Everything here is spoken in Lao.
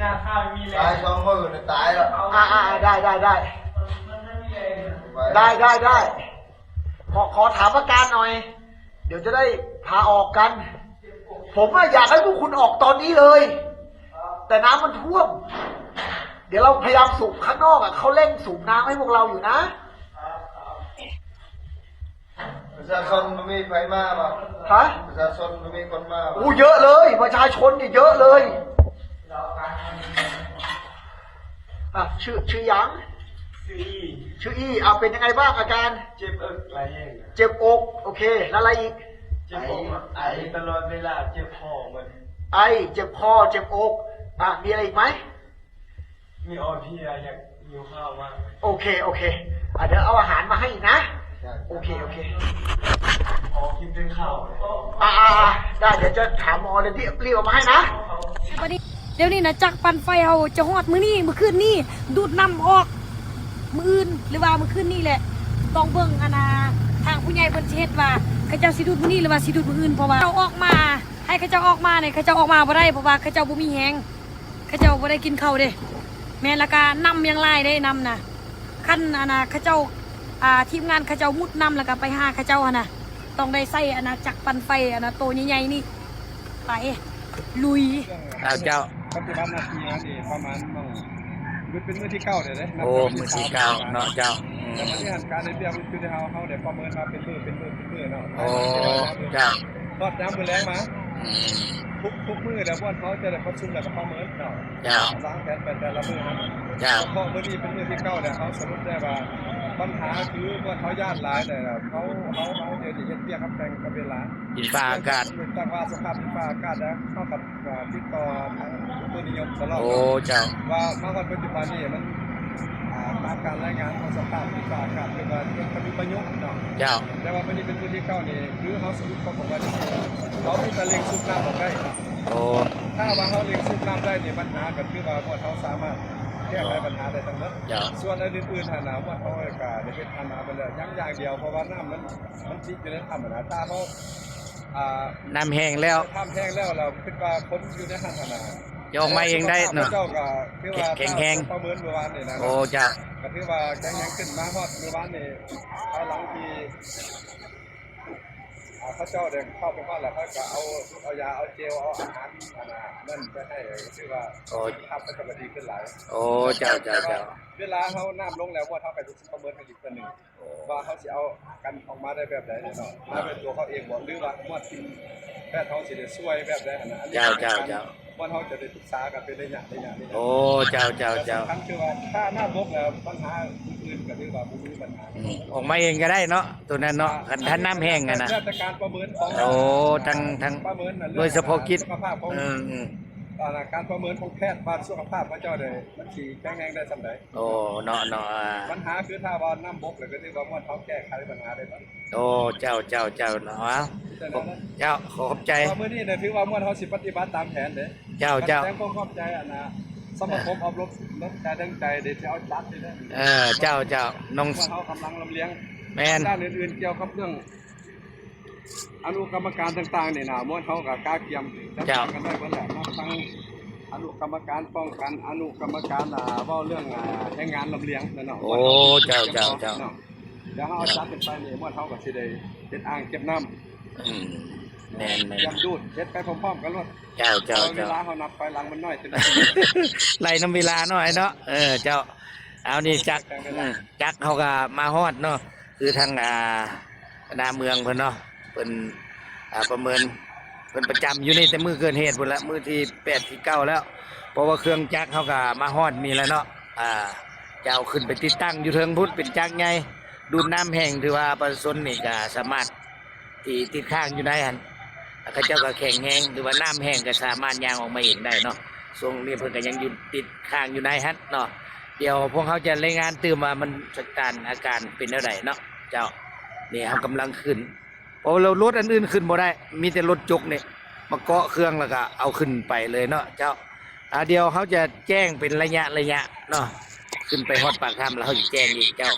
ຕາຍສອງມື້ນີ້ຕາຍແລ້ວ. ອ່າໆ ໄດ້ ໄດ້ ໄດ້ ໄດ້ ໄດ້ ໄດ້ ຂໍ ຂໍຖາມອາການໜ່ອຍ ດຽວຈະໄດ້ພາອອກກັນ. ຜົມອະຢາກໃຫ້ພວກຄຸນອອກຕອນນີ້ເລີຍ ແຕ່ນ້ຳມັນຖ້ວມ. ດຽວເຮົາພະຍາຍາມສູບຂ້າງນອກອະ ເຂົາເລັ່ງສູບນ້ຳໃຫ້ພວກເຮົາຢູ່ນະ. ປະຊາຊົນບໍ່ມີໃຜມາບໍ່? ຮະ? ປະຊາຊົນບໍ່ມີຄົນມາບໍ່? ໂອ້ ເຍອະເລີຍ ປະຊາຊົນນີ້ເຍອະເລີຍ. ອ່ະ ຊື່ ຊື່ຫຍັງ? ຊື່ອີ່. ຊື່ອີ່ ອ່າ ເປັນຍັງໄງບ້າງອາການ? ເຈັບເອິກຫຼາຍແຮງ. ເຈັບອົກ ໂອເຄ ແລ້ວອະໄລອີກ? ເຈັບອົກ ໄອຕະຫຼອດເວລາ ເຈັບຄໍໝົດ. ໄອ ເຈັບຄໍ ເຈັບອົກ ອ່າ ມີອະໄລອີກໄໝ? ມີອ່ອນເພຍ ຢາກຫິວເຂົ້າມາ. ໂອເຄ ໂອເຄ ອ່າ ດຽວເອົາອາຫານມາໃຫ້ອີກນະ. ໂອເຄ ໂອເຄ ອໍ ກິນເປັນເຂົ້າ. ອ່າໆໆ ໄດ້ ດຽວຈະຖາມໝໍ ດຽວ ດຽວເອົາມາໃຫ້ນະ. ດຽວນີ້ນະ ຈັກປັ່ນໄຟເຮົາຈະຮອດມື້ນີ້ ມື້ຄືນນີ້ ດູດນ້ຳອອກມື້ອື່ນ ຫຼືວ່າມື້ຄືນນີ້ແຫຼະ. ຕ້ອງເບິ່ງ ອັນນ່າ ທາງຜູ້ໃຫຍ່ເພິ່ນຊິເຮັດວ່າ ເຂົາເຈົ້າຊິດູດມື້ນີ້ ຫຼືວ່າຊິດູດມື້ອື່ນ ເພາະວ່າເຂົາເຈົ້າອອກມາ ໃຫ້ເຂົາເຈົ້າອອກມານີ້ ເຂົາເຈົ້າອອກມາບໍ່ໄດ້ ເພາະວ່າເຂົາເຈົ້າບໍ່ມີແຮງ. ເຂົາເຈົ້າບໍ່ໄດ້ກິນເຂົ້າເດ້. ແມ່ນ ລະກະນ້ຳຍັງຫຼາຍເດ້ ນ້ຳນະ. ຄັນ ອັນນ່າ ເຂົາເຈົ້າ ອ່າ ທີມງານເຂົາເຈົ້າມຸດນ້ຳ ລະກະໄປຫາເຂົາເຈົ້າຫັ້ນນະ ຕ້ອງໄດ້ໃຊ້ ອັນນ່າ ຈັກປັ່ນໄຟ ອັນນ່າ ໂຕໃຫຍ່ໆນີ້ ໄປ ລຸຍ. ອ້າວ ເຈົ້າ ປະຕິບັດໜ້າທີ່ມານີ້ປະມານ ມື້ ເປັນມື້ທີເກົ້າແລ້ວເດ້. ໂອ້ ມື້ທີເກົ້າເນາະ ເຈົ້າ. ອືມ ແຕ່ບາດນີ້ຫັ້ນ ການເຮັດວຽກມັນຄືໄດ້ ເຮົາ ເຮົາໄດ້ປະເມີນມາເປັນມື້ ເປັນມື້ ເປັນມື້ເນາະ. ໂອ້ ເຈົ້າ ຮອດຍາມມື້ແລງມາ ອືມ ທຸກ ທຸກມື້ແລ້ວ ບ່ອນເຮົາຈະໄດ້ປະຊຸມ ແລ້ວກໍປະເມີນເນາະ. ເຈົ້າ ວາງແຜນໄປແຕ່ລະມື້ຫັ້ນ. ເຈົ້າ ສະເພາະມື້ນີ້ເປັນມື້ທີເກົ້າແລ້ວ ເຮົາສະຫຼຸບໄດ້ວ່າ ບັນຫາຄືບ່ອນເຮົາຢ້ານຫຼາຍແລ້ວ ເຮົາ ເຮົາ ເຮົາດຽວນີ້ເຮັດວຽກກັບແຂ່ງກັບເວລາ ດິນຟ້າອາກາດ ຕັ້ງວ່າສະພາບດິນຟ້າອາກາດແລ້ວ ເຮົາກໍ ອ່າ ຕິດຕໍ່ທາງອຸຕຸນິຍົມຕະຫຼອດ. ໂອ້ ເຈົ້າ ວ່າມາຮອດປັດຈຸບັນນີ້ມັນ ອ່າ ຕາມການລາຍງານຂອງສະພາບດິນຟ້າອາກາດ ຄືວ່າເປັນພາຍຸເນາະ. ເຈົ້າ ແຕ່ວ່າມື້ນີ້ເປັນມື້ທີເກົ້ານີ້ ຄືເຮົາສະຫຼຸບຄວາມອອກມານີ້ ເຮົາມີແຕ່ເລັ່ງສູບນ້ຳອອກໄດ້. ໂອ້ ຖ້າວ່າເຮົາເລັ່ງສູບນ້ຳໄດ້ນີ້ ບັນຫາກໍຄືວ່າພວກເຮົາສາມາດແກ້ໄຂບັນຫາໄດ້ທັງໝົດ. ເຈົ້າ ສ່ວນອັນອື່ນໆຫັ້ນນະ ພວກເຮົາກໍໄດ້ເຮັດທຳມາເບິດແລ້ວ ຍັງຢ່າງດຽວ ເພາະວ່ານ້ຳມັນ ມັນຕິດຢູ່ໃນຖ້ຳຫັ້ນນະ ຖ້າເຮົາ ອ່າ ນ້ຳແຫ້ງແລ້ວ ຖ້ຳແຫ້ງແລ້ວ ແລ້ວຄິດວ່າຄົນຢູ່ໃນຫັ້ນຫັ້ນນະ ຈະອອກມາເອງໄດ້ເນາະ. ເຈົ້າກໍຖືວ່າ ແຂງແຮງ ປະເມີນມື້ວານນີ້ນະ. ໂອ້ ເຈົ້າ ກໍຖືວ່າແຂງແຮງຂຶ້ນ ມາຮອດມື້ວານນີ້ ພາຍຫຼັງທີ່ ອ່າ ເຂົາເຈົ້າໄດ້ເຂົ້າໄປຮອດແລ້ວ ເຂົາກໍເອົາ ເອົາຢາ ເອົາເຈວ ເອົາອາຫານ ອັນນັ້ນໄປໃຫ້ ກໍຖືວ່າ ໂອ້ ສະພາບເຂົາເຈົ້າກໍດີຂຶ້ນຫຼາຍ. ໂອ້ ເຈົ້າ ເຈົ້າ ເຈົ້າ ເວລາເຮົານ້ຳລົງແລ້ວ ພວກເຮົາກໍຊິປະເມີນກັນອີກເທື່ອໜຶ່ງ ໂອ້ ວ່າເຮົາຊິເອົາກັນອອກມາໄດ້ແບບໃດເນາະ ມາ ເຈົ້າ ດ້ວຍຕົວເຂົາເອງບໍ່ ຫຼືວ່າມາທີມແພດເຮົາຊິໄດ້ຊ່ວຍແບບໃດຫັ້ນນະ. ອັນນີ້ ເຈົ້າ ເຈົ້າ ເຈົ້າ ບ່ອນເຮົາຈະໄດ້ປຶກສາກັນເປັນໄລຍະໆ ໄລຍະ. ໂອ້ ເຈົ້າ ເຈົ້າ ເຈົ້າ ແຕ່ສຳຄັນຄືວ່າ ຖ້ານ້ຳບົກແລ້ວ ບັນຫາອື່ນໆກໍຖືວ່າບໍ່ມີບັນຫາ. ອືມ ອອກມາເອງກໍໄດ້ເນາະ ໂຕນັ້ນເນາະ ຄັນ ຄັນນ້ຳແຫ້ງຫັ້ນນະ. ແລ້ວແຕ່ການປະເມີນຂອງ ໂອ້ ທາງ ທາງ ປະເມີນ ໂດຍສະເພາະກິດ ສຸຂະພາບຂອງ ເອີ ເອີ ການປະເມີນຂອງແພດວ່າສຸຂະພາບເຂົາເຈົ້າໄດ້ ມັນຊິແຂງແຮງໄດ້ສ່ຳໃດ. ໂອ້ ເນາະ ເນາະ ອ່າ ບັນຫາຄືຖ້າວ່ານ້ຳບົກແລ້ວ ກໍຖືວ່າມ່ວນເຮົາແກ້ໄຂບັນຫາໄດ້ໝົດ. ໂອ້ ເຈົ້າ ເຈົ້າ ເຈົ້າ ເນາະ ເຈົ້າ ເຈົ້າ ຂໍຂອບໃຈ. ມື້ນີ້ນະ ຖືວ່າມ່ວນເຮົາຊິປະຕິບັດຕາມແຜນເດ້. ເຈົ້າ ເຈົ້າ ແສດງຄວາມຂອບໃຈ ອັນນະ ສະມາຄົມອັບລົດລົດການແຮງໃຈເດ້ ທີ່ເອົາຈັດນີ້ເດ້. ເອີ ເຈົ້າ ເຈົ້າ ນ້ອງ ມ່ວນເຮົາກຳລັງລຳລຽງ ແມ່ນ ດ້ານອື່ນໆກ່ຽວກັບເລື່ອງ ອະນຸກຳມະການຕ່າງໆນີ້ນະ ໝວດເຮົາກໍກະກຽມຈັດການກັນໄວ້ເບິດແລ້ວເນາະ ທັງອະນຸກຳມະການປ້ອງກັນ ອະນຸກຳມະການ ອ່າ ເວົ້າເລື່ອງ ອ່າ ແຮງງານລຳລຽງນັ້ນເນາະ. ໂອ້ ເຈົ້າ ເຈົ້າ ເຈົ້າ ດຽວເຮົາຈັດຂຶ້ນໄປນີ້ ໝວດເຮົາກໍຊິໄດ້ເຮັດອ່າງເກັບນ້ຳ. ອືມ ແມ່ນໆ ຕຽມດູດ ເຮັດໄປພ້ອມໆກັນໂລດ. ເຈົ້າ ເຈົ້າ ເວລາເຮົານັບຖອຍຫຼັງມັນໜ້ອຍເຕັມທີ່ ໄລ່ນຳເວລາໜ້ອຍເນາະ. ເອີ ເຈົ້າ ເອົານີ້ຈັກ ອືມ ຈັກເຮົາກໍມາຮອດເນາະ ຄືທາງ ອ່າ ຄະນະເມືອງເພິ່ນເນາະ ເພິ່ນ ອ່າ ປະເມີນ ເພິ່ນປະຈຳຢູ່ນີ້ແຕ່ມື້ເກີດເຫດພຸ້ນລະ ມື້ທີແປດ ທີເກົ້າແລ້ວ ເພາະວ່າເຄື່ອງຈັກເຮົາກໍມາຮອດນີ້ແລ້ວເນາະ. ອ່າ ຈະເອົາຂຶ້ນໄປຕິດຕັ້ງຢູ່ເທິງພຸ້ນ ເປັນຈັກໃຫຍ່ ດູດນ້ຳແຫ້ງ ຖືວ່າປະຊາຊົນນີ້ກໍສາມາດທີ່ຕິດຄ້າງຢູ່ໃນຫັ້ນ ເຂົາເຈົ້າກໍແຂງແຮງ ຫຼືວ່ານ້ຳແຫ້ງກໍສາມາດຍ່າງອອກມາເອງໄດ້ເນາະ. ຊ່ວງນີ້ເພິ່ນກໍຍັງຢູ່ ຕິດຄ້າງຢູ່ໃນຫັ້ນເນາະ. ດຽວພວກເຮົາຈະລາຍງານຕື່ມວ່າມັນສະຖານະການເປັນແນວໃດເນາະ. ເຈົ້າ ນີ້ເຮົາກຳລັງຂຶ້ນ ເພາະວ່າລົດອັນອື່ນຂຶ້ນບໍ່ໄດ້ ມີແຕ່ລົດຈົກນີ້ມາເກາະເຄື່ອງ ແລ້ວກໍເອົາຂຶ້ນໄປເລີຍເນາະ. ເຈົ້າ ອ່າ ດຽວເຮົາຈະແຈ້ງເປັນໄລຍະໆເນາະ ຂຶ້ນໄປຮອດປາກຖ້ຳແລ້ວເຮົາຊິແຈ້ງອີກ. ເຈົ້າ